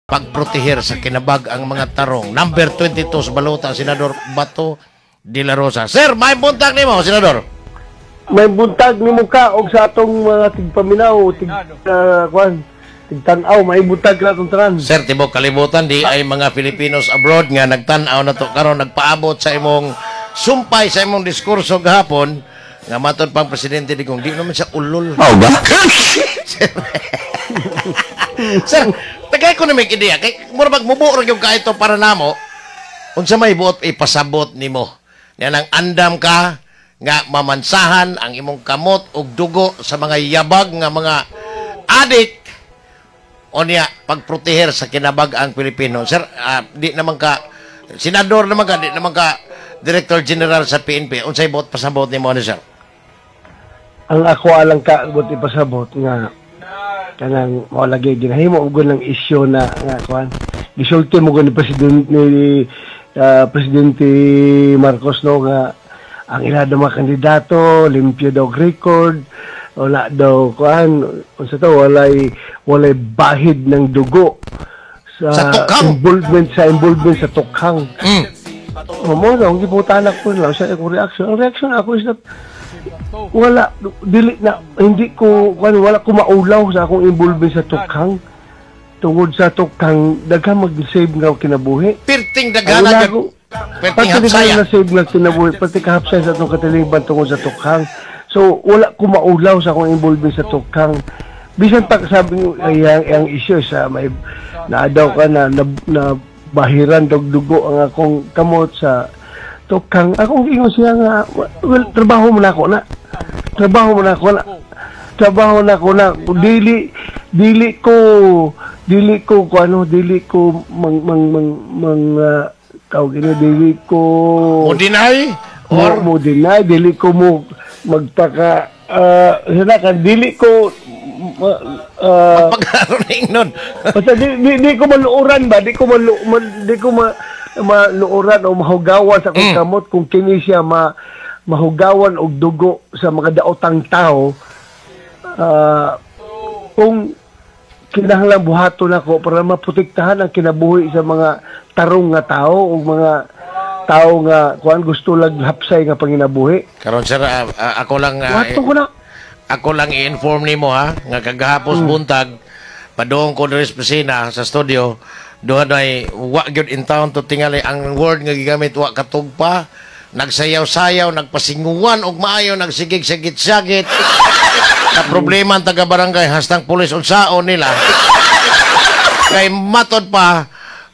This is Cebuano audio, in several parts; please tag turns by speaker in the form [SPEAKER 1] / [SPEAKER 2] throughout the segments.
[SPEAKER 1] Pagproteher sa kinabag ang mga tarong. Number 22 sa balota, Senador Bato de la Rosa. Sir, may buntag nimo, Senador.
[SPEAKER 2] May buntag nimo ka og sa atong mga tigpaminaw, tig kuan, tigtan-aw, may buntag na atong tanan.
[SPEAKER 1] Sir, tibok kalibutan di ay mga Filipinos abroad nga nagtan-aw na to karon, nagpaabot sa imong sumpay, sa imong diskurso gahapon nga matod pang presidente Digong, di naman siya ulol.
[SPEAKER 3] Mao ba?
[SPEAKER 1] Sir, tagay ko na may ideya. Kay, mura bag mubuo ra gyud ka ito para namo. Unsa may buot ipasabot nimo? Yan ang andam ka nga mamansahan ang imong kamot og dugo sa mga yabag nga mga adik o niya pagproteher sa kinabag ang Pilipino. Sir, di naman ka senador naman ka, di naman ka Director General sa PNP. Unsay buot pasabot nimo ni sir?
[SPEAKER 2] Ang ako alang ka buot ipasabot nga kanang mao lagi ginahimo og ng isyu na nga kuan, gisulti mo ni president ni Presidente Marcos, no, nga ang ila daw mga kandidato limpyo daw record, wala daw kuan, unsa to, walay bahid ng dugo sa,
[SPEAKER 1] Sa tukhang.
[SPEAKER 2] Involvement sa tokhang. O mo na, ang gibutan ako lang sa akong reaction. Ang reaction ako is that wala, dili na, hindi ko, kuan, wala ko maulaw sa akong involvement sa tokhang. Tungod sa tokhang, daghan mag-save nga kinabuhi.
[SPEAKER 1] Pirting
[SPEAKER 2] Ang
[SPEAKER 1] daghana
[SPEAKER 2] una
[SPEAKER 1] gyud. Pirting
[SPEAKER 2] pati
[SPEAKER 1] hapsaya.
[SPEAKER 2] na save nga kinabuhi, pati kahapsay sa atong katilingban tungod sa tokhang. So, wala ko maulaw sa akong involvement sa tokhang. Bisan pa sabi ng ang issue sa may naadaw ka na bahiran dog dugo ang akong kamot sa tokhang. Akong ingon siya nga, well, trabaho mo na ako na. Trabaho mo na ako na. Trabaho na ako na. Dili ko ko ano, dili ko mang mang mang mang tawag ini, dili ko
[SPEAKER 1] Mo deny
[SPEAKER 2] mo,
[SPEAKER 1] or
[SPEAKER 2] mo deny, dili ko mo magpaka uh, ka dili ko
[SPEAKER 1] pag-aroning nun.
[SPEAKER 2] Basta di ko maluoran ba, di ko maluoran o mahugawan sa akong kamot kung kini siya mahugawan og dugo sa mga daotang tao, kung kinahanglan buhaton ako para maprotektahan ang kinabuhi sa mga tarong nga tao o mga tao nga kuan, gusto lang hapsay nga panginabuhi.
[SPEAKER 1] Karon sir, ako lang
[SPEAKER 2] Buhaton ko na.
[SPEAKER 1] Ako lang i-inform nimo ha nga kagahapos buntag padung ko diri sa opisina sa studio, duha nay wa gyud in town to. Tingali ang word nga gigamit, wa katugpa, nagsayaw-sayaw, nagpasinguan og maayo, nagsigig sagit-sagit na problema ang taga barangay hastang pulis unsaon nila kay matod pa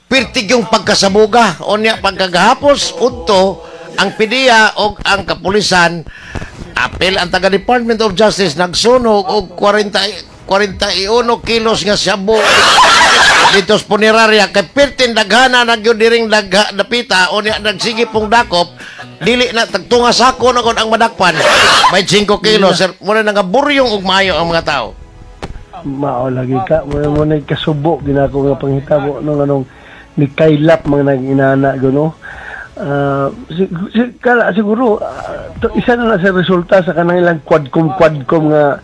[SPEAKER 1] pirtig yung pagkasabuga. Unya pagkagahapos udto, ang PDEA og ang kapulisan, apil ang taga Department of Justice, nagsunog og 40 41 kilos nga shabu dito sa punerarya kay pirtin daghana na gyud diring dagha dapita. Unya nagsige pong dakop, dili na tagtunga sako na kon ang madakpan may 5 kilos, sir. Muna nga buryong og maayo ang mga tao.
[SPEAKER 2] Mao lagi ka mo na kasubo ginako nga panghitabo nung anong ni kaylap mga nag-inana guno. Si, kala, siguro to, isa na na sa resulta sa kanang ilang quadcom nga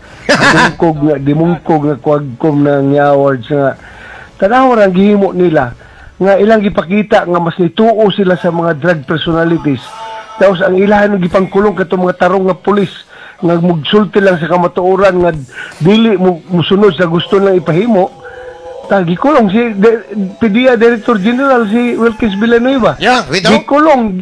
[SPEAKER 2] dimungkog nga quadcom na nga awards nga tanaw ra ang gihimo nila nga ilang gipakita nga mas nituo sila sa mga drug personalities, tapos ang ilahan ng gipangkulong katong mga tarong nga pulis nga mugsulti lang sa kamatuoran nga dili mo musunod sa gusto lang ipahimo. Ta gikulong si PDEA Director General si Wilkins Villanueva.
[SPEAKER 1] Yeah, without
[SPEAKER 2] Gikulong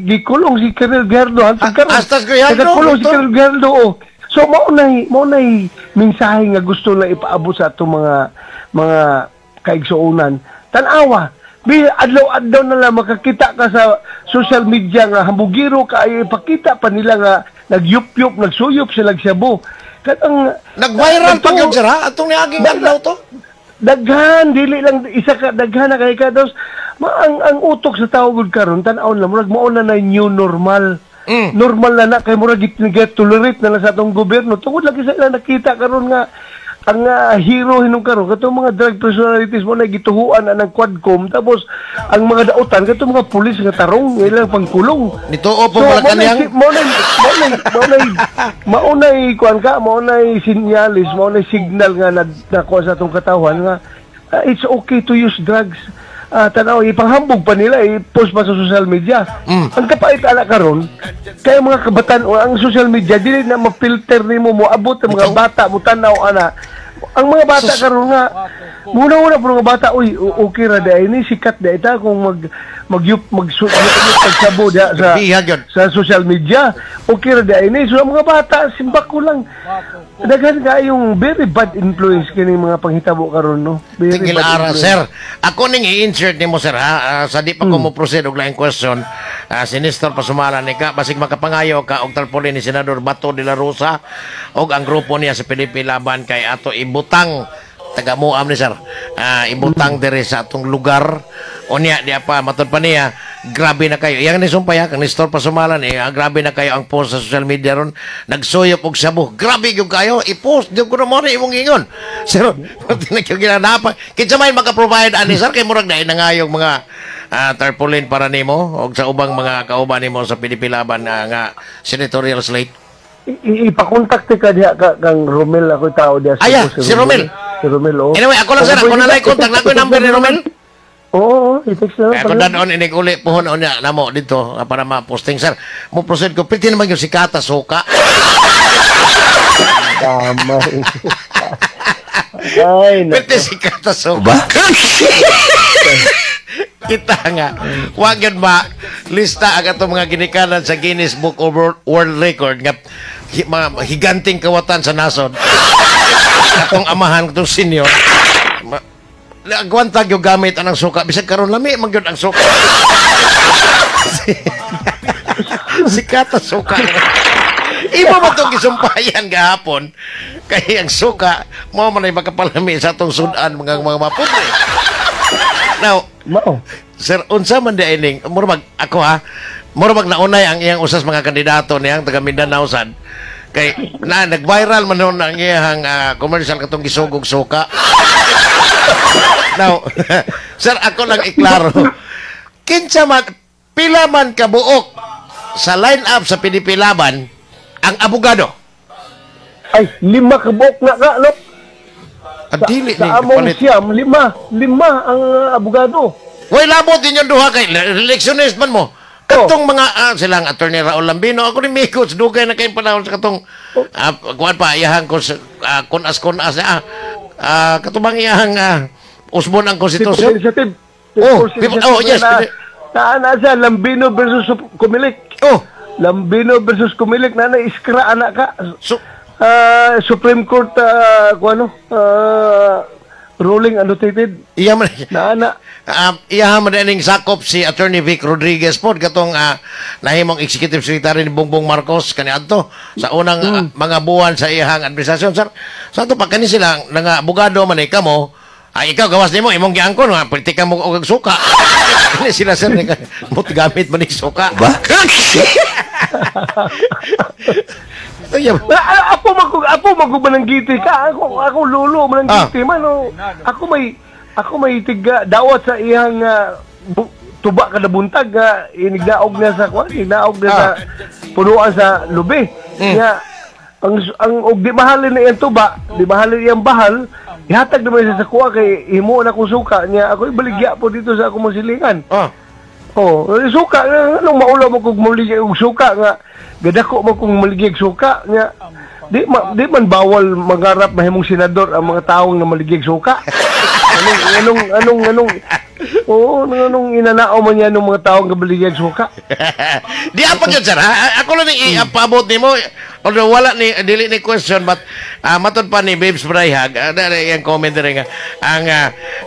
[SPEAKER 2] si Colonel Gallardo hantod karon.
[SPEAKER 1] Hasta si Gallardo,
[SPEAKER 2] Nagakulong si
[SPEAKER 1] Victor.
[SPEAKER 2] Colonel Gallardo, oh. So mao nay mensahe nga gusto na ipaabot sa atong mga kaigsuonan. Tan-awa, bi adlaw-adlaw na lang makakita ka sa social media nga hambugiro kaayo, ipakita pa nila nga nagyup-yup, nagsuyop sila shabu. Katang
[SPEAKER 1] Nag-viral pa gyud sir ha atong niaging adlaw to.
[SPEAKER 2] Daghan, dili lang isa ka, daghan na kay ka. Dos ma, ang utok sa tao gud karon, tan-aw lang, murag mao na na new normal. Normal na na kay murag git tolerate na lang sa atong gobyerno tungod lagi sa ilang nakita karon nga ang hero hinong karon katong mga drug personalities mo na gituhuan na ng quadcom, tapos ang mga dautan katong mga pulis nga tarong nga ilang pangkulong.
[SPEAKER 1] Nituo po
[SPEAKER 2] So,
[SPEAKER 1] Malacanang.
[SPEAKER 2] Mao nay kuan ka, mao nay sinyalis, mao nay signal nga nakuha sa atong katawhan nga It's okay to use drugs. Tanaw, ipanghambog pa nila, i-post pa sa social media. Ang kapait ana karon, kaya mga kabataan o ang social media dili na ma-filter nimo, mo abot ang mga bata mo tanaw ana. Ang mga bata karon nga muna-una po mga bata, uy, okay ra diay ni, sikat diay ta kung mag mag mag pagsabo diha sa
[SPEAKER 1] Bihag yun.
[SPEAKER 2] Sa social media. Okay ra diay ni. So ang mga bata, simbak ko lang. Daghan kayong very bad influence kining mga panghitabo karon, no. Very
[SPEAKER 1] Tingil
[SPEAKER 2] bad
[SPEAKER 1] ara,
[SPEAKER 2] influence.
[SPEAKER 1] Sir. Ako ning i-insert nimo, sir, ha. Sa di pa ko mo proceed og laing question. Si Nestor Pasumala ni ka basig makapangayo ka og tarpaulin ni Senador Bato de la Rosa og ang grupo niya sa PDP Laban kay ato ibutang taga Muam ni sir. Ibutang diri sa atong lugar. Unya di pa matud pa niya, grabe na kayo. Yang ni sumpay ha, kang Nestor Pasumala ni, grabe na kayo ang post sa social media ron. Nagsuyop og sabo. Grabe gyud kayo. I-post gyud ko na mo na imong ingon. Sir, tinagyo ginanapa. Kinsa may maka-provide ani, sir, kay murag dai nangayong mga tarpaulin para nimo og sa ubang mga kauban nimo sa PDP Laban nga senatorial slate.
[SPEAKER 2] Ipakontak ka diha ka kang Romel, ako tao diha sa
[SPEAKER 1] Aya, si Romel.
[SPEAKER 2] Si Romel, oh.
[SPEAKER 1] Anyway, ako lang, sir, ako na lang contact na ko yung number ni Romel.
[SPEAKER 2] Oo, i-text na lang.
[SPEAKER 1] Kaya kung danon inig uli pohon unya namo dito para ma-posting, sir. Mo proceed ko piti naman yung sikata suka.
[SPEAKER 2] Tama. Ay, naku.
[SPEAKER 1] Piti sikata suka.
[SPEAKER 3] Ba?
[SPEAKER 1] Kita nga wag yun ba lista ang atong mga ginikanan sa Guinness Book of World Record nga mga higanting kawatan sa nasod. Atong amahan katong senior. Agwanta gyud gamit anang suka bisag karon lami man gyud ang suka. Sikata suka. Imo ba itong gisumpayan gahapon? Kay ang suka, mo man ay makapalami sa atong sudan mga mapudre. Now,
[SPEAKER 2] Mao.
[SPEAKER 1] sir, unsa man di ining, mura mag, ako ha, mura mag naunay ang iyang usas mga kandidato niyang taga Mindanao sad. Kay na nag-viral man noon ang iyang commercial katong gisugog suka. Now, sir, ako lang iklaro. Kinsa man, pila man kabuok sa line-up sa PDP Laban ang abogado?
[SPEAKER 2] Ay, lima ka buok na ka, no?
[SPEAKER 1] Ang dili
[SPEAKER 2] Sa
[SPEAKER 1] ni
[SPEAKER 2] among
[SPEAKER 1] kapalit.
[SPEAKER 2] siyam, lima. Lima ang abogado.
[SPEAKER 1] Way labot din yung duha kay electionist man mo. Katong mga silang Attorney Raul Lambino, ako ni Mikos, dugay na kayong panahon sa katong kuan pa iyahang ko kunas kunas katong iyahang usbon ang konstitusyon.
[SPEAKER 2] Initiative.
[SPEAKER 1] Oh,
[SPEAKER 2] People's
[SPEAKER 1] oh, yes.
[SPEAKER 2] Na siya, Lambino versus Comelec.
[SPEAKER 1] Oh,
[SPEAKER 2] Lambino versus Comelec na na iskra anak ka.
[SPEAKER 1] So
[SPEAKER 2] Supreme Court kung ano, ruling annotated
[SPEAKER 1] iya man
[SPEAKER 2] na ana.
[SPEAKER 1] Iya man ning sakop si Attorney Vic Rodriguez pod katong nahimong executive secretary ni Bongbong Marcos kaniadto sa unang mga buwan sa iyang administrasyon, sir. Sa ato pa kani sila nga abogado man eh kamo ay ikaw gawas nimo imong giangkon nga politika mo og suka. Kani sila, sir, ni mo gamit man ni suka.
[SPEAKER 3] Ba?
[SPEAKER 1] Iya.
[SPEAKER 2] Ako mananggiti ka. Ako lolo mananggiti man, oh. Ako may tiga dawat sa iyang tuba kada buntag nga inigdaog na sa kwan, inigdaog na sa punuan sa lubi. Nga ang og di mahalin na iyang tuba, di mahalin iyang bahal, ihatag naman siya sa kuha kay himo na akong suka niya. Ako ibaligya po dito sa akong masilingan. Oh, eh, suka anong maulaw mo kung maligya og suka nga gadako mo kung maligya og suka nga di man bawal mangarap mahimong senador ang mga taong na maligya og suka. Anong Oo, anong inanao man yan ng mga taong nga maligya og suka?
[SPEAKER 1] Di apa gyud, sir, ha? Ako lang ni ipaabot nimo. Although wala ni dili ni question, but matod pa ni Babes Brayhag, na iyang comment diri nga ang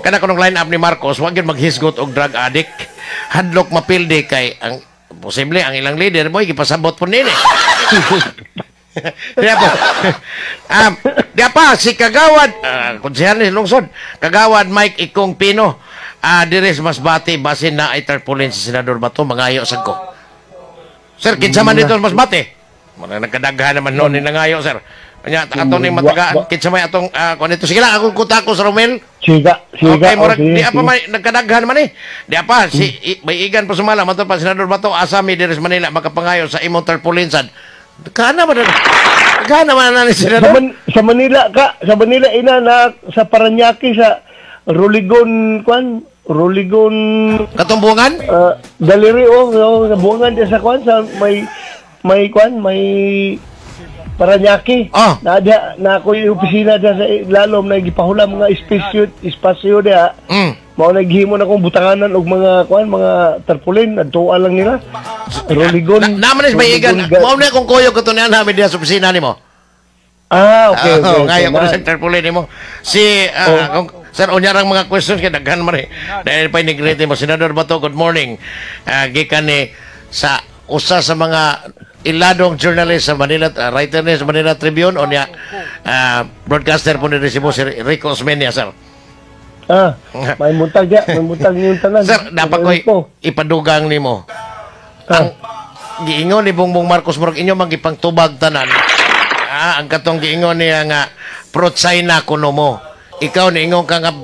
[SPEAKER 1] kana kunong line up ni Marcos wa gyud maghisgot og drug addict. Hadlok mapildi kay ang posible ang ilang leader mo gipasabot po nini. Di po. Di pa si Kagawad, konsehal ni Lungsod, Kagawad Mike Ikong Pino, diri sa Masbate, basin na ay tarpaulin si Senador Bato, mangayo sad ko. Sir, kinsa man dito sa Masbate? Mga nagkadaghan naman noon ni nangayo, sir. Anya, ato ning matagaan, kinsa may atong kuan dito. Sige lang, akong kontak ko sa Romel.
[SPEAKER 2] Siga, siga.
[SPEAKER 1] Okay,
[SPEAKER 2] Oh,
[SPEAKER 1] murag
[SPEAKER 2] sige,
[SPEAKER 1] di apa
[SPEAKER 2] sige.
[SPEAKER 1] may nagkadaghan man eh. Di apa si may igan pa sumala mato pa Senador Bato asami diri sa Manila makapangayo sa imong tarpaulin sad. Kana man na. Kana man na ni
[SPEAKER 2] Sa,
[SPEAKER 1] Senador.
[SPEAKER 2] Sa Manila ka, sa Manila ina na sa Paranaque sa Roligon kwan, Roligon.
[SPEAKER 1] Katong Buangan?
[SPEAKER 2] Gallery, oh, sa Buangan di sa kwan, sa may kwan, may Paranaque.
[SPEAKER 1] Oh.
[SPEAKER 2] Na diha na ako yung opisina diha sa lalom na gipahulam nga espasyo diha. Mao na gihimo na akong butanganan og mga kwan, mga tarpaulin, adtuan lang nila. Roligon.
[SPEAKER 1] Na, naman is may igan. Mao na akong kuyog kato niyan namin diha sa opisina nimo.
[SPEAKER 2] Ah, okay.
[SPEAKER 1] Oh, ngayon ko na sa tarpaulin nimo. Si kung, sir, unya rang mga questions kay daghan man eh. Dahil pa ni mo, Senador Bato, good morning. Gikan ni sa usa sa mga iladong journalist sa Manila, writer ni sa Manila Tribune, unya broadcaster po ni Resibo, si Rico Osmeña, sir.
[SPEAKER 2] Ah, may buntag ya, may buntag yung tanan.
[SPEAKER 1] Sir, dapat ko'y
[SPEAKER 2] Rico.
[SPEAKER 1] Ipadugang nimo. Ang giingon ni Bongbong Marcos, murag inyo magipangtubag tanan. Ang katong giingon niya nga pro-China kuno mo. Ikaw niingon ka nga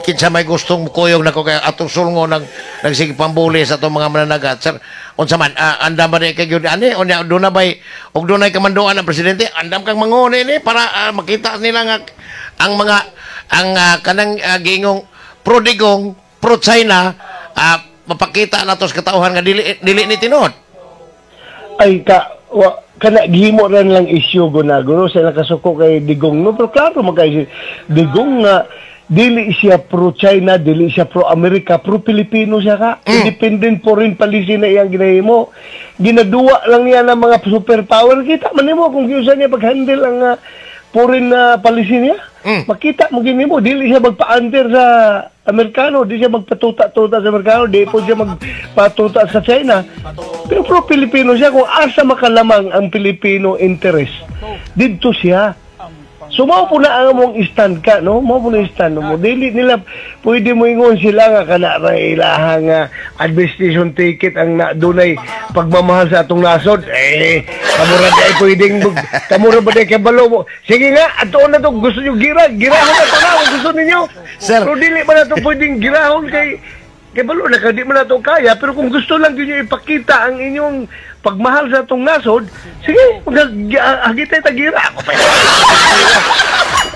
[SPEAKER 1] kinsa may gustong kuyog nako kay atong sulngo nag nagsige pambuli sa atong mga mananagat. Sir, unsa man andam ba ni kay gyud ani unya doon na bay og dunay kamanduan ang presidente, andam kang manguni ni para makita nila nga ang mga ang kanang giingong pro-Digong, pro-China, mapakita nato sa katauhan nga dili dili ni tinuod.
[SPEAKER 2] Ay ka wa, kana gihimo ran lang issue guna guno sa nakasuko kay Digong, no? Pero klaro man kay si Digong nga dili siya pro China, dili siya pro Amerika, pro Pilipino siya ka. Independent foreign policy na iyang ginahimo. Ginaduwa lang niya ng mga superpower. Kita man nimo kung giusa niya pag-handle ang foreign na policy niya. Makita mo gini mo, dili siya magpa-under sa Amerikano, di siya magpatuta-tuta sa Amerikano, di po siya magpatuta sa China. Pero pro-Pilipino siya. Kung asa makalamang ang Pilipino interest, didto siya. So mao po na ang among stand ka, no? Mao po na stand mo. Dili nila pwede mo ingon sila nga kana ra ilahang administration ticket ang na dunay pagmamahal sa atong nasod. Eh, kamura di ay pwedeng kamura ba di kay balo mo. Sige nga, atuon na to, gusto niyo gira, girahon na to na kung gusto ninyo.
[SPEAKER 1] Sir.
[SPEAKER 2] Pero dili ba na to pwedeng girahon kay balo na ka di man na to kaya, pero kung gusto lang ninyo ipakita ang inyong pagmahal sa atong nasod, sige, hagitay ta gira ako pa.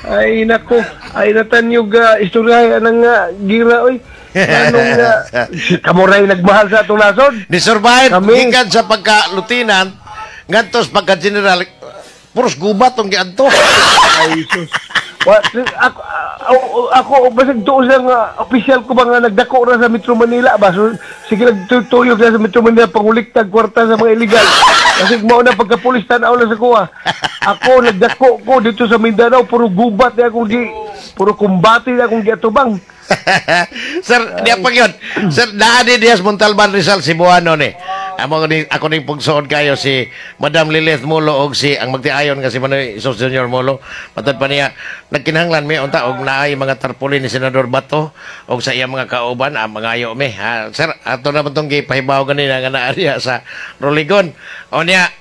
[SPEAKER 2] Ay nako, ay natanyog istorya ng gira oy. Anong kamuray nagmahal sa atong nasod?
[SPEAKER 1] Ni survive
[SPEAKER 2] Kami.
[SPEAKER 1] Gikan sa pagka-lieutenant ngadto sa pagka-general, puros gubat tong giadto.
[SPEAKER 2] Ay sus. Wa, ako basig tuo sa nga opisyal ko ba nga nagdako ra sa Metro Manila ba, so sige nagtuyog na sa Metro Manila panguliktag kwarta sa mga illegal kasi mao na pagka-pulis tan-aw na sa kuha. Ako nagdako ko dito sa Mindanao, puro gubat na akong gi puro kumbate na akong giatubang.
[SPEAKER 1] Sir, diya pa yun. Sir, naa di dias Montalban Rizal, Cebuano ni. Amo ni ako ning pugsoon kayo si Madam Lilith Molo og si ang magtiayon nga si Manoy Isos Junior Molo. Matod pa niya nagkinahanglan mi unta og naay mga tarpaulin ni Senador Bato og sa iyang mga kauban ang mga ayo mi. Ha, sir, ato na tong gipahibaw ganina nga naa diya sa Roligon. O niya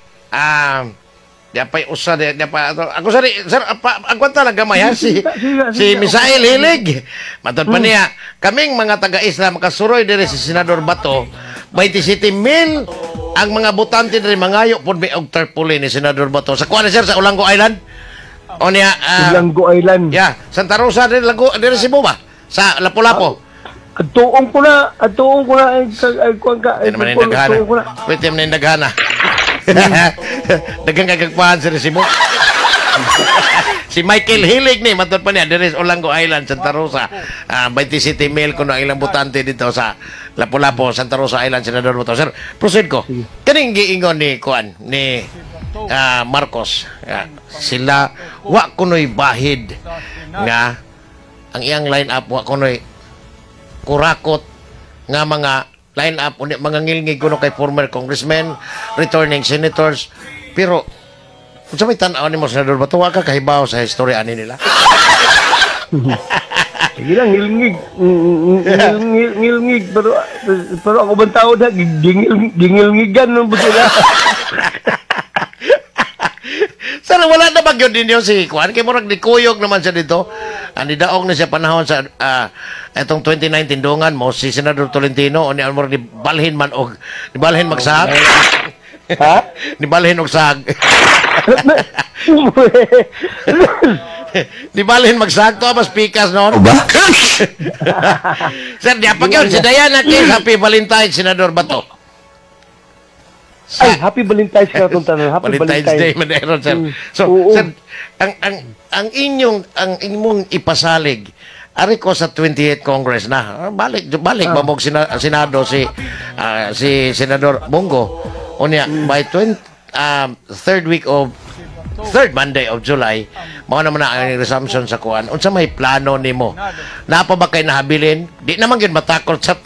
[SPEAKER 1] di pa usa di, di pa ato. Ako sir, sir pa, agwanta lang gamay ha si
[SPEAKER 2] Sige,
[SPEAKER 1] si
[SPEAKER 2] sige.
[SPEAKER 1] Misael Hilig. Matod pa niya, kaming mga taga-isla makasuroy diri si Senador Bato, 27 mil ang mga botante diri, mangayo pod mi og tarpaulin ni Senador Bato. Sa kuan sir, sa Olango Island. O niya,
[SPEAKER 2] Olango Island.
[SPEAKER 1] Yeah, Santa Rosa diri Lago diri Cebu ba? Sa Lapu-Lapu.
[SPEAKER 2] Atuong ko na ay kuan ka ay
[SPEAKER 1] Hindi naman yung daghana.
[SPEAKER 2] atuong ko na.
[SPEAKER 1] Pwede naman yung daghana. Daghang kagagpahan sa Cebu. Si Michael Hilig ni matod pa niya diri sa Olango Island, Santa Rosa. 27 mil kuno ang ilang botante dito sa Lapu-Lapu, Santa Rosa Island, Senador Bato. Sir, proceed ko. Kaning giingon ni kuan ni Marcos, sila wa kunoy bahid nga ang iyang line up wa kunoy kurakot nga mga line up unya mga ngilngig kuno kay former congressmen, returning senators, pero kung sa may tan-aw nimo, Senador Bato, wa ka kahibaw sa historya ani nila.
[SPEAKER 2] Sige lang, ngilngig. Ngilngig, ngilngig. Pero ako bang tao na, gingilngigan nung ba sila?
[SPEAKER 1] Sir, wala na ba gyud ninyo si Kuan? Kay murag nikuyog naman siya dito. Ang nidaog na siya panahon sa etong 2019 dungan mo si Senador Tolentino unya murag ni balhin man og ni balhin magsahag.
[SPEAKER 2] Ha?
[SPEAKER 1] Ni balhin og sahag. Di balhin magsakto mas pikas noon.
[SPEAKER 3] Ba?
[SPEAKER 1] Sir, di pa gyud si Diana Case, happy Valentine's, Senador Bato.
[SPEAKER 2] Ay, happy Valentine's ka itong tanan. Happy
[SPEAKER 1] Valentine's
[SPEAKER 2] Valentine's.
[SPEAKER 1] Day man meron, sir. So, sir, ang inyong ang inyong ipasalig ari ko sa 28 Congress na. Balik balik ba mo Senado si Senador Bong Go. Unya by 20 third week of third Monday of July, mao naman na ang resumption sa kuan. Unsa may plano nimo? Naa pa ba kay nahabilin? Di naman gyud matakot sa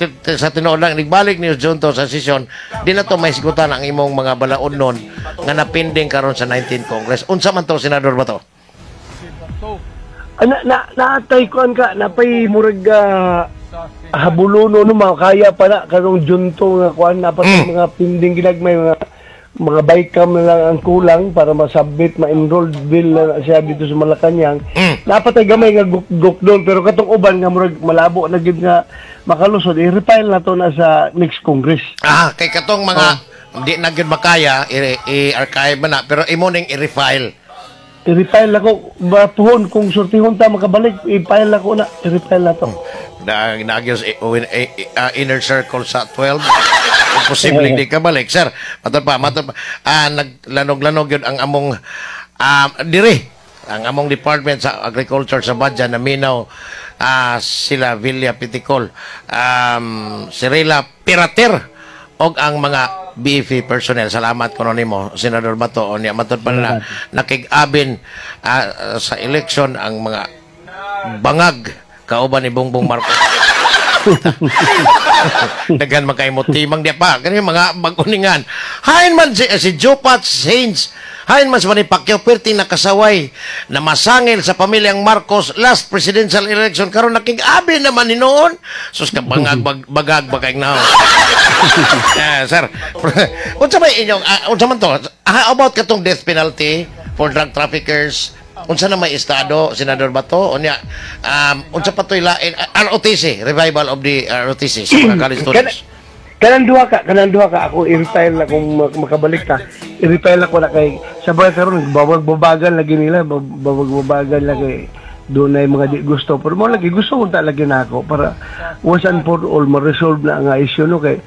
[SPEAKER 1] tinuod lang nigbalik ni Junto sa sesyon, di na to mahisgutan ang imong mga balaod nun nga napinding karon sa 19 Congress. Unsa man to, Senador Bato?
[SPEAKER 2] Ah, na, na, naatay kuan ka, napay murag habulono no, makaya pa na karong junto nga kuan, napat mga pinding ginagmay, mga bicam na lang ang kulang para masubmit, ma-enroll bill na siya dito sa Malacañang. Napatay gamay nga guk doon, pero katong uban nga murag malabo na gid nga makalusot, i-refile na to na sa next Congress.
[SPEAKER 1] Ah, kay katong mga di na gyud makaya, i-archive man na, pero imo ning i-refile.
[SPEAKER 2] I-refile ako batuhon kung sortihon ta makabalik, i-file ako na, i-refile na to.
[SPEAKER 1] Na nagyos inner circle sa 12, imposible di ka balik, sir. Matod pa, matod pa, naglanog-lanog yun ang among dire ang among department sa agriculture sa Badyan naminaw sila Villa Piticol, Cirila Pirater og ang mga BFP personnel. Salamat kuno nimo, Senador Bato. Unya matod pa na nakig-abin sa election ang mga bangag kauban ni Bongbong Marcos. Daghan man kay mo timang di pa. Kani mga baguningan. Hain man si Jopat Saints. Hain man si Manny Pacquiao perting nakasaway na masangil sa pamilyang Marcos last presidential election, karon nakig-abi naman ni noon. Sus ka bangag bagag bagay na. Sir, unsa may inyong unsa man to? How about katong death penalty for drug traffickers? Unsa na may estado, Senador Bato? Unya, unsa pa to'y lain? ROTC, revival of the ROTC sa mga college students.
[SPEAKER 2] Kanang duha ka ako i-retire na kung makabalik ka. I-retire ako na kay sa bagay karon babag-babagan lagi nila, babag-babagan lagi doon na yung mga di gusto. Pero mo lagi gusto kong lagi na ako para once and for all ma-resolve na ang issue no, kay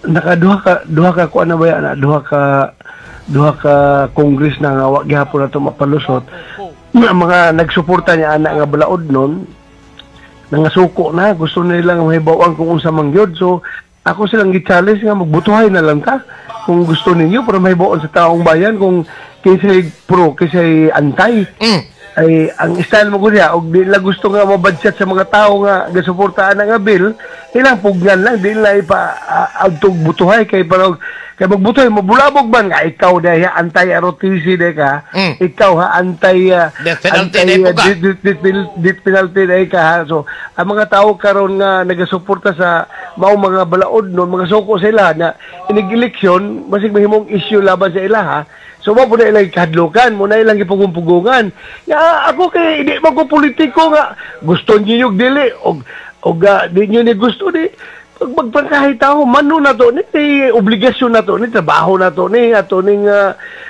[SPEAKER 2] nakaduha ka duha ka kuan na ba yan, na duha ka Congress na nga wa gihapon na to mapalusot nga mga nagsuporta niya ana nga balaod nun, nangasuko na, gusto nilang mahibaw-an kung unsa man gyud. So ako silang gi-challenge nga magbutuhay na lang ta kung gusto ninyo para mahibaw-an sa taong bayan kung kinsay pro, kinsay anti. Ay ang style mo kunya og di lang gusto nga mabadchat sa mga tao nga gasuportaan nga bill, ilang pugnan lang, di lang ipa adtog butuhay kay para kay magbutuhay mabulabog man nga ikaw dahil anti ROTC day ka, ikaw ha anti
[SPEAKER 1] Death penalty
[SPEAKER 2] anti
[SPEAKER 1] day po ka.
[SPEAKER 2] death penalty day ka ha. So ang mga tao karon nga nagasuporta sa mao mga balaod no, mga suko sila na inig-eleksyon basig mahimong issue laban sa ila ha. So mo po na ilang kahadlukan, mo na ilang gipugong-pugongan. Nga ako kay hindi man ko politiko nga gusto niyo yung dili og di niyo ni gusto di pag magpangkahay tao mano na to ni, ni obligasyon na to ni, trabaho na to ni, ato ning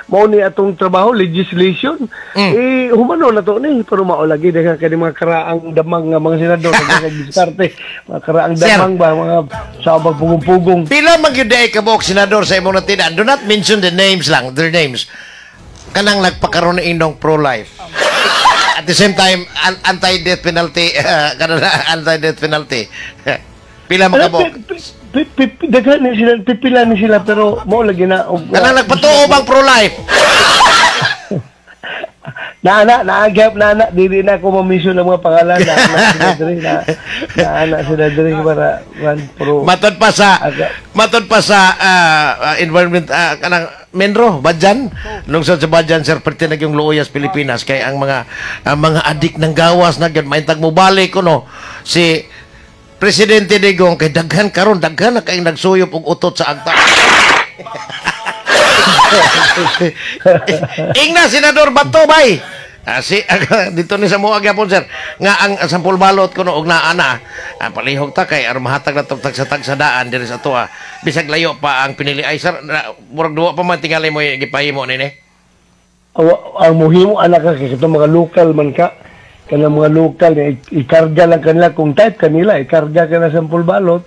[SPEAKER 2] mao ni atong trabaho, legislation, eh humano na to ni. Pero mao lagi daghan kay mga karaang damang nga mga senador daghan diskarte, mga karaang
[SPEAKER 1] Sir.
[SPEAKER 2] damang ba, mga sa pagpugong-pugong.
[SPEAKER 1] Pila man gyud ay kabuok, Senador, sa imong natid-an? Do not mention the names lang, their names. Kanang nagpakaroon inong pro-life. At the same time, anti-death penalty, kanang anti-death penalty. Pila man kabuok?
[SPEAKER 2] Daghan ni sila, pipila ni sila, pero mao lagi na og
[SPEAKER 1] Kanang nagpatuo bang pro-life?
[SPEAKER 2] Na na naagap na na dili na ako ma-mention ang mga pangalan na na sila diri na na na sila diri para one pro.
[SPEAKER 1] Matod pa sa
[SPEAKER 2] Aga.
[SPEAKER 1] Matod pa sa environment, kanang Menro Badjan, lungsod sa Badjan, sir, perti na yung luoyas Pilipinas kay ang mga adik ng gawas na gyud maintag mo balik kuno si Presidente Digong kay daghan karon, daghan na kay nagsuyop og utot sa agta. Ingna Senador Bato bay. Si dito ni sa mua gyapon, sir, nga ang sampol balot kuno og naa na palihog ta kay aron mahatag na tog tagsa-tagsa daan diri sa atoa bisag layo pa ang pinili. Ay sir, na, murag duwa pa man tingali mo gipahimo nini.
[SPEAKER 2] Ang muhimo anak ka kay katong mga local man ka, kanang mga local nga ikarga lang kanila kung type kanila, ikarga ka na sample ballot.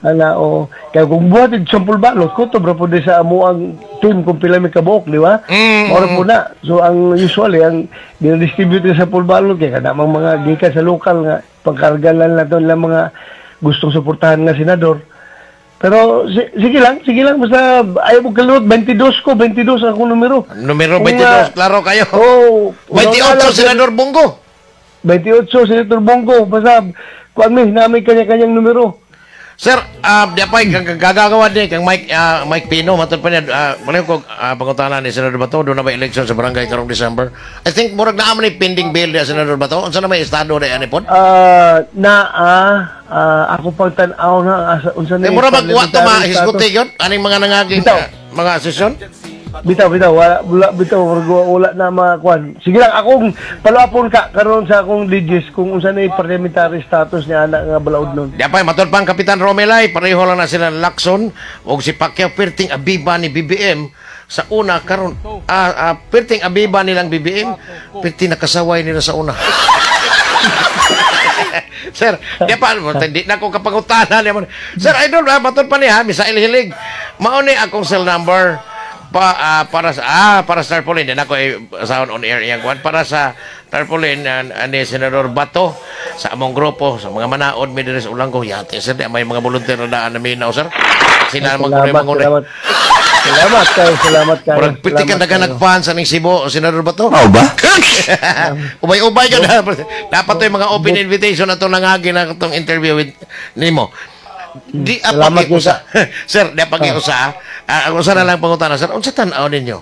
[SPEAKER 2] Ana o kaya kung buhat og sample ballot, kutob ra pud sa amo ang team kung pila mi kabuok, di ba?
[SPEAKER 1] Mm.
[SPEAKER 2] Mao ra po na. So ang usually ang dina-distribute sa sample ballot kay kada mang mga gikan sa local nga pagkarga lang nato lang mga gustong suportahan nga senador. Pero sige lang, sige lang, basta ayaw mo kalimot, 22 ko, 22 ang akong numero.
[SPEAKER 1] Numero
[SPEAKER 2] Kung,
[SPEAKER 1] 22, klaro kayo.
[SPEAKER 2] Oh,
[SPEAKER 1] 28, Senador Bong Go.
[SPEAKER 2] 28, Senator Bong Go, basta kuan mi namin kanya-kanyang numero.
[SPEAKER 1] Sir, di pa kang gagagawa ni kang Mike Mike Pino matod pa niya, uh, ko pangutana ni Senador Bato, doon na ba election sa barangay karong December? I think murag naa man ni pending bill diya, Senador Bato. Unsa na may estado di ani pod?
[SPEAKER 2] Na ako pang tan-aw na asa unsa na
[SPEAKER 1] Eh, murag mag wa to
[SPEAKER 2] parliamentary
[SPEAKER 1] mahisguti
[SPEAKER 2] status.
[SPEAKER 1] yun aning mga nangaging
[SPEAKER 2] Bitaw.
[SPEAKER 1] Mga sesyon.
[SPEAKER 2] Bitaw, bitaw, wala, wala, bitaw, wala, wala na mga kuan. Sige lang, akong paluapon ka karon sa akong DJs kung unsa na yung parliamentary status ni anak nga balaod nun.
[SPEAKER 1] Di pa matod pa ang Kapitan Romelay, pareho lang na sila Lacson og si Pacquiao, perting abiba ni BBM sa una. Karon perting abiba nilang BBM, perting nakasaway nila sa una. Sir, di pa, di na ko kapangutana niya. Sir, idol, matod pa niya, Misael Hilig. Mao ni akong cell number pa para sa tarpaulin. Di na ko sound on air iyang kuan para sa tarpaulin ni Senador Bato sa among grupo sa mga manaod mi diri sa Olango. Yate sir, di may mga volunteer na daan na minaw, sir. Sila
[SPEAKER 2] Salamat, salamat. Salamat kayo, salamat kayo.
[SPEAKER 1] Murag piti ka
[SPEAKER 2] Salamat
[SPEAKER 1] daga
[SPEAKER 2] kayo.
[SPEAKER 1] nagfans sa ning Cebu, Senador Bato.
[SPEAKER 3] Mao ba?
[SPEAKER 1] Ubay-ubay ka na. Dapat to yung mga open invitation na itong nangagi na itong interview with nimo. Di
[SPEAKER 2] Salamat.
[SPEAKER 1] apagi usa. Sir, di apagi usa. Ang usa na lang pangutana, sir. Unsa tan-aw ninyo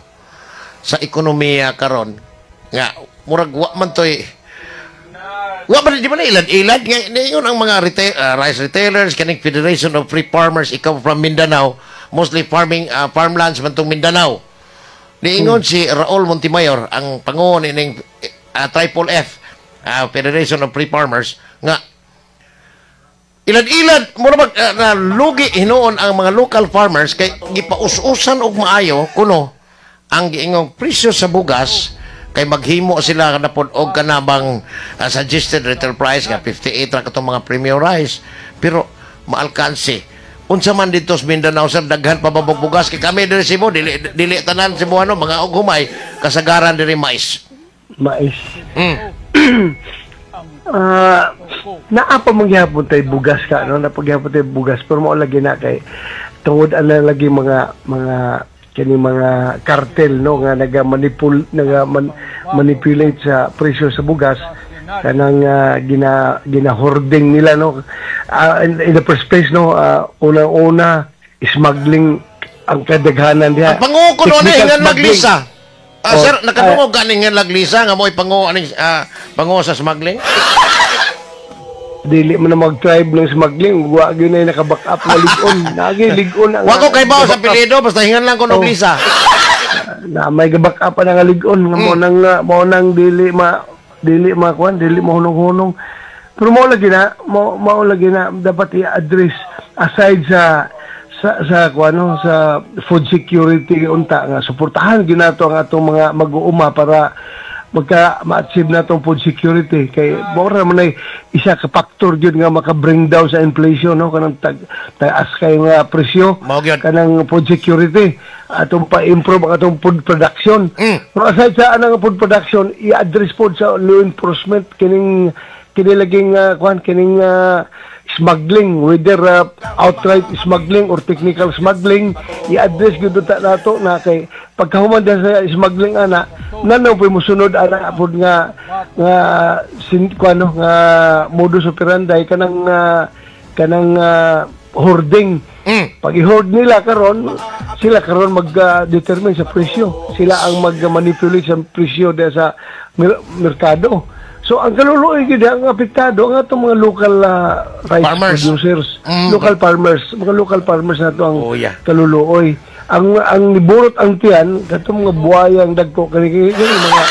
[SPEAKER 1] sa ekonomiya karon nga murag wa man toy wa man di ba na ilad-ilad nga niyon ang mga rice retailers, kaning Federation of Free Farmers, ikaw from Mindanao, mostly farming, farmlands man tong Mindanao. Niingon si Raul Montemayor, ang pangulo ning Triple F, Federation of Free Farmers, nga ilad-ilad mo mag na lugi hinuon ang mga local farmers kay gipaus-usan og maayo kuno ang giingong presyo sa bugas kay maghimo sila na pod og kanabang suggested retail price nga 58 ra katong mga premium rice, pero maalkanse. Unsa man dito sa Mindanao, sir, daghan pa ba og bugas? Kay kami diri Cebu, dili dili tanan Cebuano mga og humay, kasagaran diri mais.
[SPEAKER 2] Mais. Naa pa mangyapon tay bugas ka no, napagyapon tay bugas, pero mao lagi na kay tungod ana lagi mga kini mga cartel no nga naga manipul naga man, manipulate sa presyo sa bugas, kanang gina gina hoarding nila no. In the first place no, unang-una smuggling ang kadaghanan diha.
[SPEAKER 1] Ang panguko no
[SPEAKER 2] Technical
[SPEAKER 1] hingan
[SPEAKER 2] smuggling.
[SPEAKER 1] Laglisa.
[SPEAKER 2] Oh,
[SPEAKER 1] Sir, nakadungog ganing nga Laglisa nga mo'y panguo aning panguo sa smuggling?
[SPEAKER 2] Dili mo na mag-tribe ng smuggling, wa gyud na naka-back up nga lig-on, nagi lig-on ang
[SPEAKER 1] Wa ko kay sa apelyido, basta hingan lang ko
[SPEAKER 2] Oh.
[SPEAKER 1] og Lisa.
[SPEAKER 2] Na may ga-back up na nga lig-on nga mo nang dili ma kuan, dili mo hunong-hunong, pero mao lagi na mao lagi na dapat i-address aside sa kuan no, sa food security unta nga suportahan ginato ang atong mga mag-uuma para magka ma-achieve na tong food security, kay mao ra man ay isa ka factor gyud nga maka-bring down sa inflation no, kanang tag taas kay nga presyo.
[SPEAKER 1] Mao gyud.
[SPEAKER 2] Kanang food security, atong pa-improve ang atong food production. Pero aside sa anang food production, i-address pod sa law enforcement kining kini laging kuan kining smuggling, whether outright smuggling or technical smuggling, i-address gyud ta nato na kay pagkahuman din sa smuggling ana nanaw po musunod ana pod nga nga sin kuan no, nga modus operandi kanang hoarding. Pag i-hoard nila karon, sila karon mag-determine sa presyo. Sila ang mag-manipulate sa presyo diya sa merkado. So ang kaluluoy gyud ang apektado ang atong mga local rice
[SPEAKER 1] Farmers.
[SPEAKER 2] Producers, local farmers, mga local farmers nato ang
[SPEAKER 1] Oh, yeah.
[SPEAKER 2] kaluluoy. Ang niburot ang tiyan katong mga buhayang dagko kani kani mga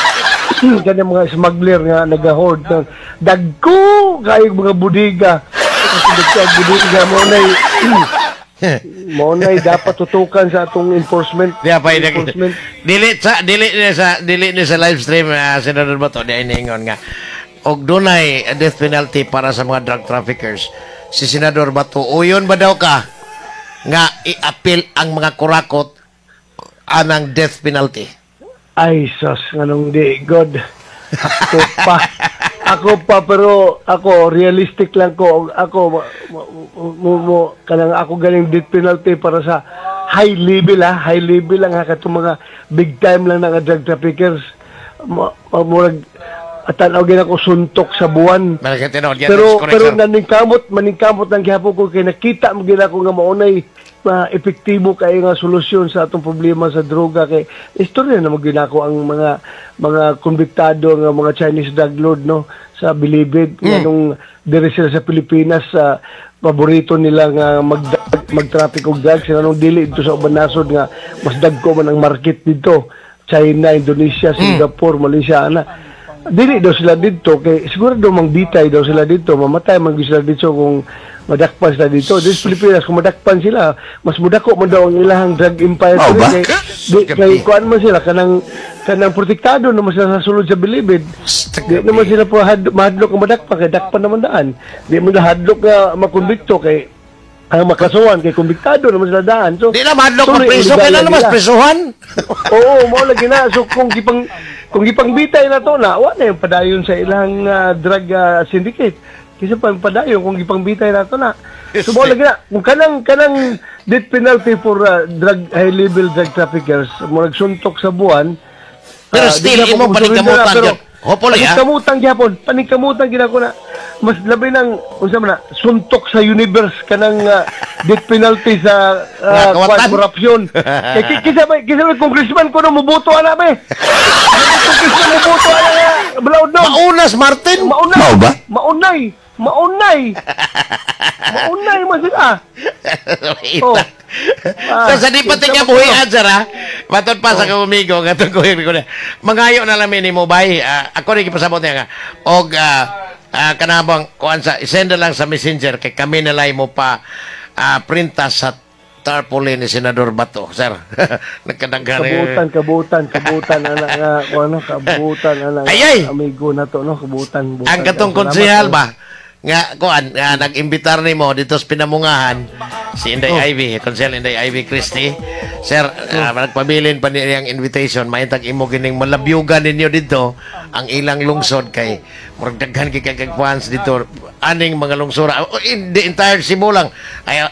[SPEAKER 2] kani mga smuggler nga nag-hoard ng dagko kay mga bodega. Kasi dagko ang bodega mo na. Mao na dapat tutukan sa atong enforcement.
[SPEAKER 1] Di pa.
[SPEAKER 2] Enforcement.
[SPEAKER 1] Dili ni sa live stream, Senador Bato di ingon nga og dunay death penalty para sa mga drug traffickers, si Senador Bato, uyon ba daw ka nga i-appeal ang mga kurakot anang death penalty?
[SPEAKER 2] Ay, sus, nganong di, God. Ako pa. Ako pa, pero ako, realistic lang ko. Ako, mo, kanang ako galing death penalty para sa high level ha, high level lang ha, katong mga big time lang na nga drug traffickers. Murag, tanaw gina ko suntok sa buwan.
[SPEAKER 1] Malaki tinuod yan,
[SPEAKER 2] Pero
[SPEAKER 1] correct,
[SPEAKER 2] pero
[SPEAKER 1] sir.
[SPEAKER 2] Naningkamot nang gihapon ko kay nakita mo gina ko nga maunay ma epektibo kay nga solusyon sa atong problema sa droga, kay istorya na mo gina ko ang mga konbiktado nga mga Chinese drug lord, no, sa Bilibid, nga nung diri sila sa Pilipinas, sa paborito nila nga mag traffic og drugs sila nung dili dito sa uban nasod nga mas dagko man ang market dito, China, Indonesia, Singapore, Malaysia ana. Dili daw sila dito kay siguro daw mangbitay daw sila dito, mamatay man gyud sila dito kung madakpan sila dito. Dito sa Pilipinas, kung madakpan sila, mas mudako man daw ang ilahang drug empire
[SPEAKER 3] Mao ba?
[SPEAKER 2] Kay kuan man sila, kanang protektado naman sila sa sulod sa Bilibid. Di naman sila po mahadlok kung madakpan kay dakpan naman daan. Di mo na hadlok nga makonbikto kay ang makasuhan kay konbiktado naman sila daan. So
[SPEAKER 1] Di na mahadlok
[SPEAKER 2] tuloy ang
[SPEAKER 1] mapriso kay na
[SPEAKER 2] ligaya
[SPEAKER 1] naman
[SPEAKER 2] nila.
[SPEAKER 1] Prisuhan.
[SPEAKER 2] Oo, mao lagi na. So kung gipangbitay na to na, wa na yung padayon sa ilang drug syndicate. Kisa pa yung padayon kung gipangbitay na to na. So mao lagi na kung kanang death penalty for drug high level drug traffickers, murag suntok sa buwan.
[SPEAKER 1] Pero
[SPEAKER 2] Di
[SPEAKER 1] still,
[SPEAKER 2] na po
[SPEAKER 1] imong
[SPEAKER 2] kung surrender na,
[SPEAKER 1] paningkamutan
[SPEAKER 2] pero
[SPEAKER 1] yun. Hopefully, ha?
[SPEAKER 2] Paningkamutan gyapon, paningkamutan gid ako na mas labi ng unsa man na suntok sa universe kanang death penalty sa
[SPEAKER 1] Nga kawatan.
[SPEAKER 2] kwan, corruption. Kay kisa ba congressman ko no muboto ana ba? Congressman muboto ana nga balaod no.
[SPEAKER 1] Maunas, Martin.
[SPEAKER 2] Maunay.
[SPEAKER 3] Mao ba?
[SPEAKER 2] Maunay. Maunay. Maunay man sila. Oh.
[SPEAKER 1] So, sa di pa
[SPEAKER 2] Kinsa
[SPEAKER 1] tingga
[SPEAKER 2] ba
[SPEAKER 1] buhian, sir, ha? Matod pa sa kaumigo, nga itong kuya ko na. Mangayo na lang ni mo, bay. Ako rin ipasabot niya nga. Og, kanabang, kuan sa, send na lang sa Messenger, kay kami na lang mo pa printa sa tarpaulin ni Senador Bato, sir. Nagkadaghan.
[SPEAKER 2] Kabutan, kabutan, kabutan ana nga kuan no, kabutan ana nga
[SPEAKER 1] Ay, ay!
[SPEAKER 2] amigo na to no, kabutan, butan.
[SPEAKER 1] Ang katong
[SPEAKER 2] Salamat,
[SPEAKER 1] konsehal
[SPEAKER 2] eh.
[SPEAKER 1] ba nga kuan nga nag-imbitar nimo dito sa Pinamungahan, si Inday Ivy, konsehal Inday Ivy Christie, sir, nagpabilin pa niya ang invitation maintag imo gining malabyugan ninyo dito ang ilang lungsod kay murag daghan kay kag fans dito aning mga lungsura. Oh, in the entire Cebu lang ay,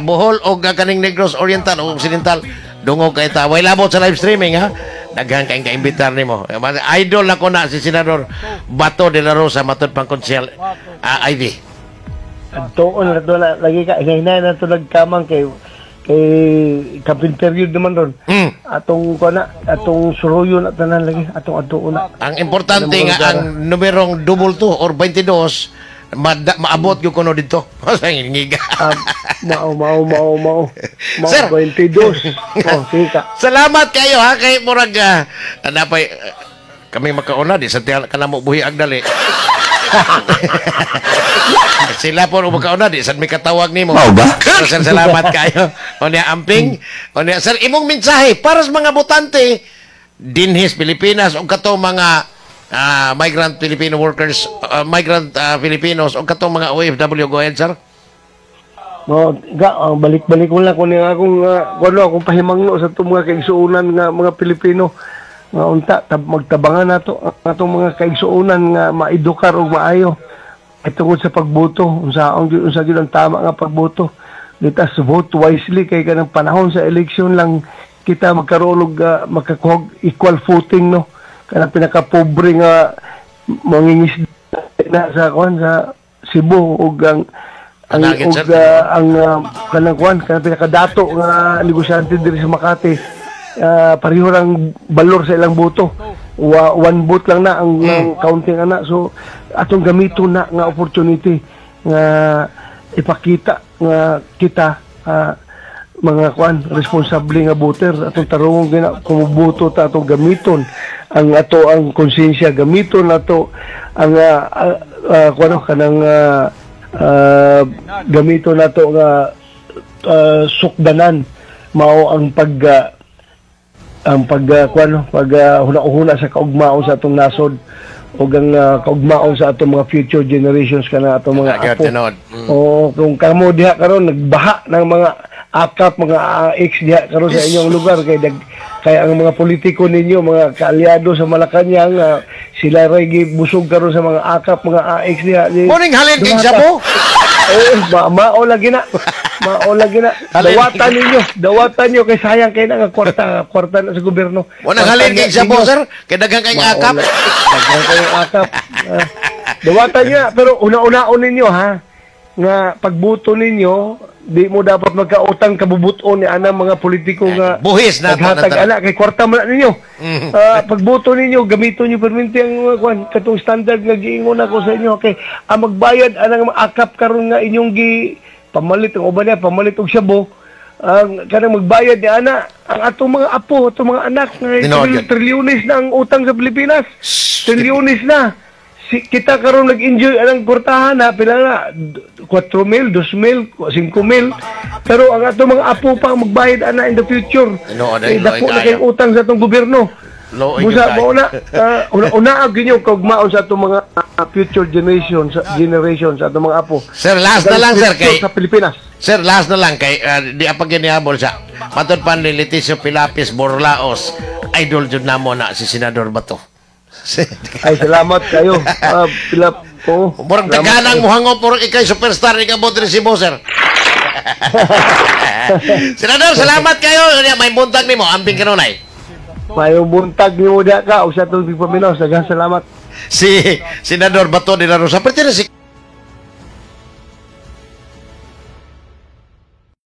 [SPEAKER 1] Bohol o kaning Negros Oriental o Occidental, dungog kay ta. Way labot sa live streaming ha, daghan kay kaimbitar nimo. Idol na ko na si Senador Bato de la Rosa, matud pang konsehal Ivy.
[SPEAKER 2] Adtoon na to na lagi ka hinay na to nagkamang kay campaign period naman ron. Atong kuan na, atong suruyo na tanan lagi, atong adtoon na.
[SPEAKER 1] Ang importante
[SPEAKER 2] Ano mo
[SPEAKER 1] nga ang numerong 22 or 22 maabot gyud kuno didto sa ngiga.
[SPEAKER 2] Mao mao mao mao. Mao
[SPEAKER 1] Sir.
[SPEAKER 2] 22. Oh, sige ka.
[SPEAKER 1] Salamat kayo ha, kay murag napay kami makauna di sa tiyan kanamo buhi agdali. Sila po makauna di sad mi katawag nimo.
[SPEAKER 3] Mao ba?
[SPEAKER 1] Pero sir, salamat kayo. O niya amping. O niya sir, imong mensahe para sa mga botante dinhis Pilipinas o kato mga migrant Filipino workers, migrant Filipinos o katong mga OFW. Go ahead, sir.
[SPEAKER 2] No, ga, balik-balik ko lang kung akong kuno akong pahimangno sa itong mga kaigsuonan nga mga Pilipino nga unta magtabangan nato ang atong mga kaigsuonan nga maedukar og maayo ay tungod sa pagboto, unsa gyud ang tama nga pagboto. Let us vote wisely kay kanang panahon sa eleksyon lang kita magkaroon og makakuha og equal footing, no, kanang pinakapobre nga mangingisda na sa kuan sa Cebu ug ang
[SPEAKER 1] Nugget,
[SPEAKER 2] ug
[SPEAKER 1] sir.
[SPEAKER 2] Ang kanang kuan kanang pinakadato nga negosyante diri sa Makati, pareho lang balor sa ilang boto. One vote lang na ang counting ana. So atong gamiton na nga opportunity nga ipakita nga kita mga kuan responsable nga voter. Atong tarungon gina kung moboto ta, atong gamiton ang ato ang konsensya, gamiton nato ang kuano kanang gamiton nato nga sukdanan mao ang pag kuan, pag huna-huna sa kaugmaon sa atong nasod ug ang kaugmaon sa atong mga future generations, kana atong mga
[SPEAKER 1] Agad
[SPEAKER 2] apo.
[SPEAKER 1] tinuod.
[SPEAKER 2] Oo, kung kamo diha karon nagbaha ng mga AKAP, mga AX diha karon sa inyong lugar kay kay ang mga politiko ninyo, mga kaalyado sa Malacañang, sila ray gibusog karon sa mga AKAP, mga AX diha.
[SPEAKER 1] Morning halin kay
[SPEAKER 2] Dumata.
[SPEAKER 1] Sabo.
[SPEAKER 2] Eh, mao lagi na. Mao lagi na.
[SPEAKER 1] Halin.
[SPEAKER 2] Dawatan ninyo. Dawatan niyo kay sayang kay na nga kwarta, kwarta na sa gobyerno.
[SPEAKER 1] Wanang halin kay
[SPEAKER 2] Kwarta
[SPEAKER 1] Sabo,
[SPEAKER 2] ninyo.
[SPEAKER 1] sir. Kay daghan kay
[SPEAKER 2] Mao
[SPEAKER 1] AKAP.
[SPEAKER 2] Daghan kayong AKAP. Ah, dawatan niyo, pero una-unaon ninyo ha nga pagbuto ninyo, di mo dapat magkautang kabubuton ni anang mga politiko nga
[SPEAKER 1] Buhis na po
[SPEAKER 2] naghatag
[SPEAKER 1] na
[SPEAKER 2] ana kay kwarta man na ninyo. Ah, pagboto ninyo, gamiton niyo perminti ang kuan, katong standard nga giingon ako sa inyo kay ang magbayad anang mga AKAP karon nga inyong gi pamalit ang uban niya, pamalit og shabu, ang kanang magbayad ni ana ang atong mga apo, atong mga anak nga
[SPEAKER 1] Tinuod yun.
[SPEAKER 2] trilyones na ang utang sa Pilipinas. Trilyones na. Si, kita karon nag-enjoy anang kwartahan na pila na, 4 mil, 2 mil, 5 mil. Pero ang atong mga apo pa ang magbayad ana in the future.
[SPEAKER 1] Tinuod,
[SPEAKER 2] Eh,
[SPEAKER 1] ay,
[SPEAKER 2] dako
[SPEAKER 1] luoy
[SPEAKER 2] na kayong
[SPEAKER 1] kaayo.
[SPEAKER 2] utang sa atong gobyerno.
[SPEAKER 1] Luoy
[SPEAKER 2] Busa
[SPEAKER 1] gyud
[SPEAKER 2] mao na una una gyud kaugmaon sa atong mga future generation sa generation sa atong mga apo.
[SPEAKER 1] Sir, last na lang, sir, kay
[SPEAKER 2] sa Pilipinas.
[SPEAKER 1] Sir, last na lang kay di pa ginihabol sa matod pa ni Leticio Pilapis Borlaos, idol jud namo na si Senador Bato.
[SPEAKER 2] Ay, salamat kayo. Pilap ko.
[SPEAKER 1] Murag taganang muhangop, murag ikay superstar ikaw diri si Bo, sir. Senador, salamat kayo. May buntag nimo, amping kanunay.
[SPEAKER 2] Mayong buntag nimo diha ka ug sa atong paminaw. Daghang salamat.
[SPEAKER 1] Si Senador Bato de la Rosa. Pero si